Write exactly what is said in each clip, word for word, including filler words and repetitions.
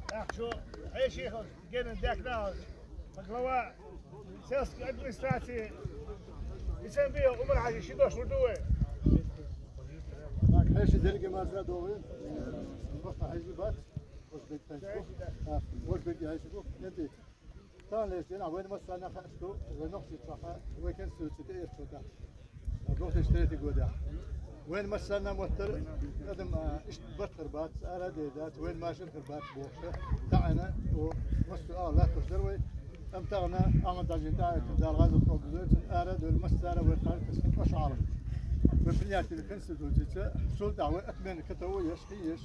Так что, а ещё генерал Дякнал, глава сельской администрации, и сам был Умар Хаджи Шидош Рудуэ. Так, хьеши дерги маза довы. Просто хьеши бат. Может быть, так. А, может быть, я ещё. Нет, Тан леш дина, вайн массана хаску, вайн нохчи чаха, вай Конституци тӀе ирчода. Две тысячи третий года. Вайн массана моттар, адам, а, ишт бартар бац, ара де дац, вайн машин хар бац бохша. Таана, о, массу а латуш дар вай. Ам таана, ама дажин та, дал газа тол бузой, ара дөл массара вай хар касын ашалам. Вай принятие Конституции, султа вай отмена катао еш, еш.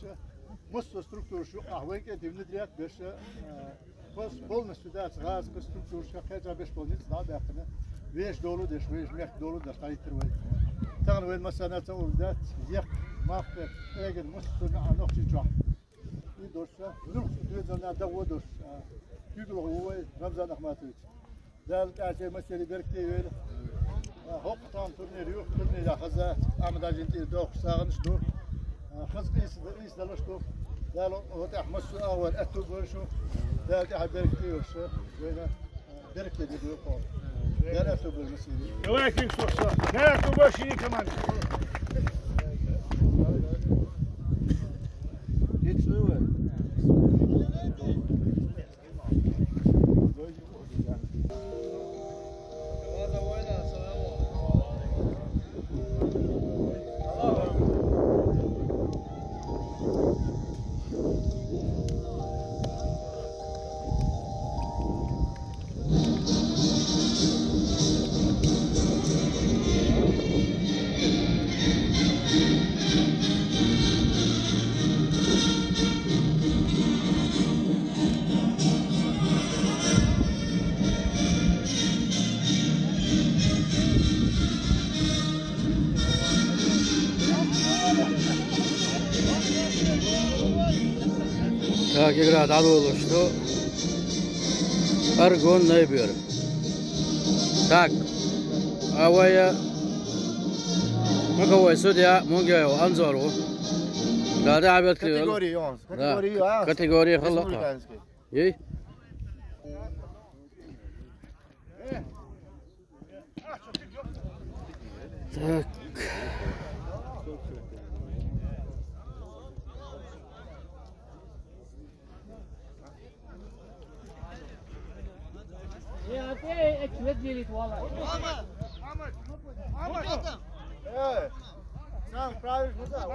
Массу структура шу, а вай кети внедрять беша, а, Пос-, полностью дац, гӀазкхи структурашка кхеча беш болница дӀа а баьккхина. Веш долу деш, веш мехк долу деш дӀайиттар вай. Тахана вайн массана ца ур дац, екх, махка, эган массана а нохчи чохь. И дорса, нух дуьйцална дагӀо дорса. КуьйгалгӀа ву вай, Рамзан Ахматович. Дала тӀаьхье масери беркате йойла. ХӀокху тхан турнир ю, турнира хаза, Ахмад-Хьаьжин тӀера дохуш сагӀанаш ду. Хаза къийса, къийса далаш ду. Дала гӀо тӀехь массо а агӀор аьтту бора шу. Дала тӀехь беркате йойла шу. Вайна беркате ду кхо. Дала аьтту бора массо а. Давай, Кирсо, всё. Дала аьтту бора шина команда. Ты чего? Так, игра дӀадолуш ду. Аргун Найбер. Так. А вай, э, муьлхха вай судья Мунгяев Анзор ву. Да, да, обед категория, он. Да, категория, а? Категория халаха. Республиканский. Ей? Так. Э, сам правильно, да.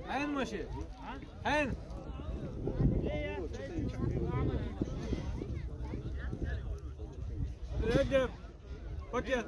Хьайн, Моше? Хьайн? Редер. Пакет.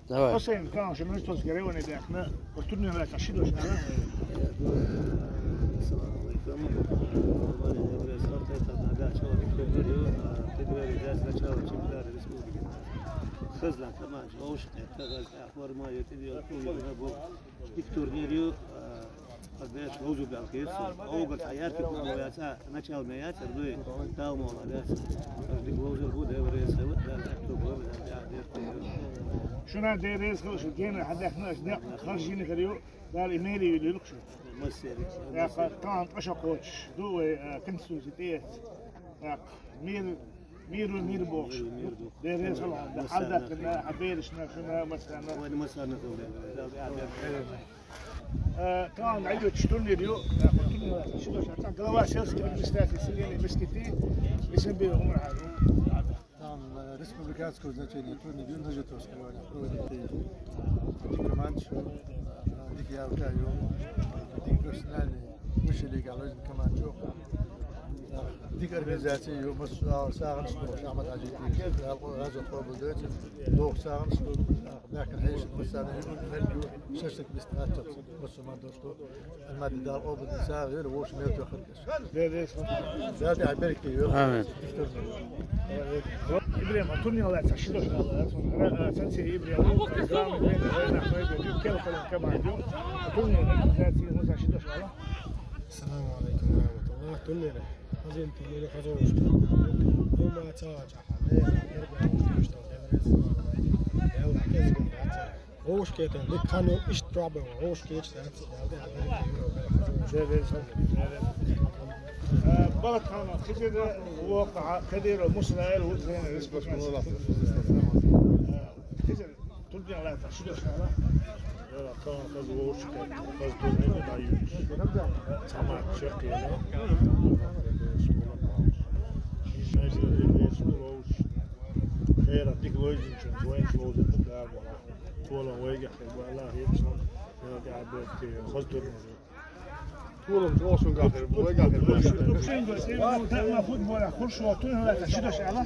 Давай. Хусейн, кхана шо муьтӀахь геройна даьхна, оцу турнира лаьцна ши дош ала. Салам алейкум. Хазна команда, ош, это, это, ахвар ма, это, это, это, это, это, Дика турнир ю, а, ас деш ловзу бел хир су. Огар цхьа яртик ма яц, а, начал ма яц, ар дуй, дал ма ла яц. Ас дика ловзур бу, Дела реза хила, Дала аьтту бу, Дала аьтту бу. Шуна Дела реза хила, шу гена хьадаьхна, аш декъ харжийна хир ю, Дала и мери ю лилук шу. Массери. Я, ка-, кан, каша кочуш, ду вай, а, конституция тӀе. Я, мир, Мир ву, мир бохуш. Мир ву, мир ду. Дела реза хила, хьалдаккхина, хьан берашна, шуна, массарна. Вайна массарна хила. Э, тахана Ӏуьйрачу турнир ю, э, турнир ю, ши дош, глава сельской администрации селения Мискити, Бисембиев Умар-Хьажа. Там, э, республиканского значения турнир ю, Нажитовского района, проводит, э, дика команда ю, э, дика ялка ю, дика профессиональный. Высшая лига лоьзна команда чохь. Дика организация ю, массо а сагӀанаш ду, Ахьмад-Хьаьжин, Дала гӀазот къобалдойла, дукха сагӀанаш ду, баьхкина хьешан массарна ю, мел ю, шашлык бистхаттац, массо а ма дош ду. Ахьмад, Дала къобалдойла, сагӀа йойла, вовшах мел тоьхна. Дела реза хила. Дала тӀехь беркате йойла. Амин. ИбрахӀим, а турнир лаьцна ши дош ала, а, Сансери ИбрахӀим, грамотный, вайнах, вайнах, кел-кален команда ю. Турнир лаьцна лаьцна ши дош ала. Салам алейкум ва рахматуллах. Турнир. Хазин турнир хазовушка. Дума цаача. Вовшкетан дика ханна иштта бен, вовшкеташ дац, ялде а беркате йойла. Э, Балатхан, Хизир, воккха, Кадиров Мусаил, ву тренер, спортсмен. Э, Хизир, турнир лаьцна ши дош ала. Э, кхана хаза вовшкет, хаза турнир дӀаюьйцуш. Цхьа матч чекхйина. Херан дика лойзинчун, вайна ловзинчун дагахь. Толам вайгахь хир бу, Аллах хеташ, мел тӀехь беркате, хаза турнир ю. Толам чӀогӀа шунгахь хир бу, вайгахь хир бу. Шуна футболехь хурш ву, турнир лаьцна ши дош ала.